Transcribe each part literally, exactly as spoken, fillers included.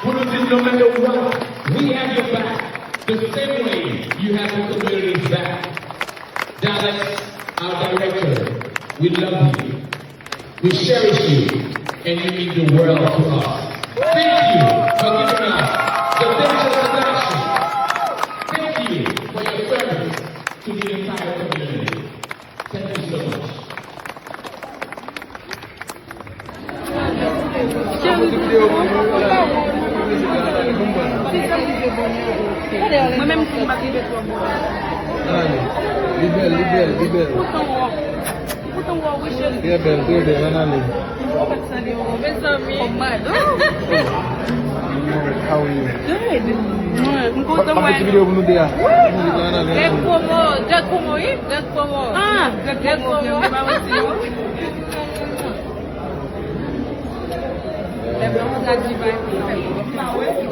Pou nou di, no matter what, we have your back. The same way you have the community's back. Dallas, our director, we love you. We cherish you, and you mean the world to us. Thank you for giving us the Venture Production. Thank you for your service to the entire community. Thank you so much. Mwen menm tou, m pa t rive twò bon. Li bèl, li bèl, li bèl. Trè bèl, trè bèl, ann ale. Mezanmi. How are you? Good. Mwen, m kontan wè nou. Greg Cuomo, Greg Cuomo, wi, Greg Cuomo. Ah, Greg Cuomo.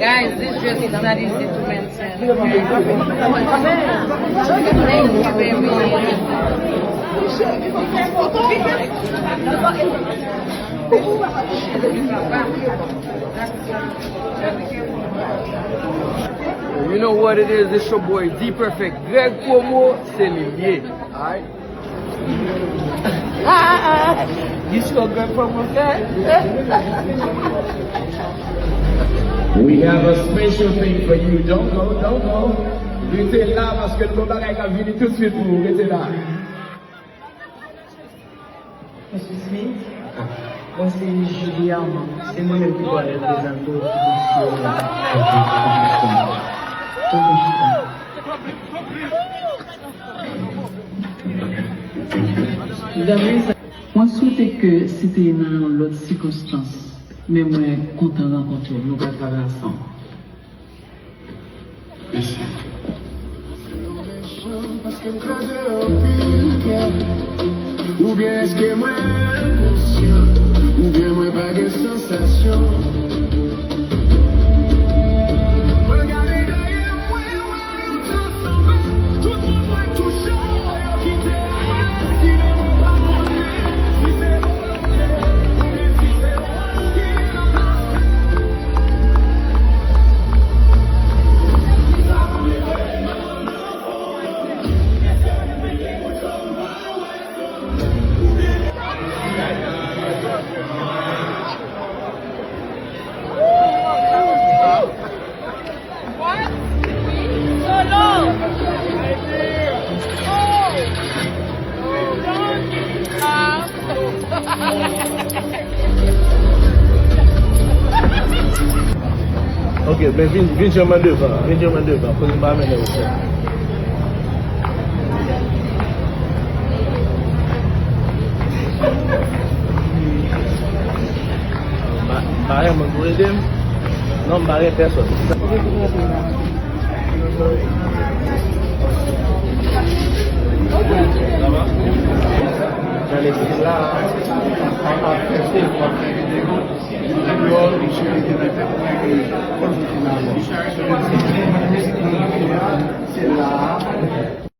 Guys, this dress is not easy to maintain. You know what it is, it's your boy D Perfect. Greg Cuomo, se li l ye. Alright? You sure Greg Cuomo fè? We have a special thing for you. Don't go, don't go. Rete la paske nou gen bagay k ap vini tousuit pou ou. Rete la. Mesye Smith, bon, se Julie Armand. Se mwen menm ki pral reprezante w sou dosye a. Mwen swete ke si te nan yon lòt sikonstans, men mwen kontan rankontre w, nou pral travay ansanm. Mèsi. Oubyen èske mwen enkonsyan? Oubyen mwen pa gen sansasyon? Mwen gade dèyè mwen, wè nou t ansanm. Tout moun mwen touche, yo kite. Si lè mwen pa konnen si se volonte oubyen si se wòch ki ranplase. Ok, men vin, vin jwenn mwen devan, vin jwenn mwen devan, kote m pa mennen ou fè. M pa, m pa gen moun pou ede m. Non, m pa gen pèsòn.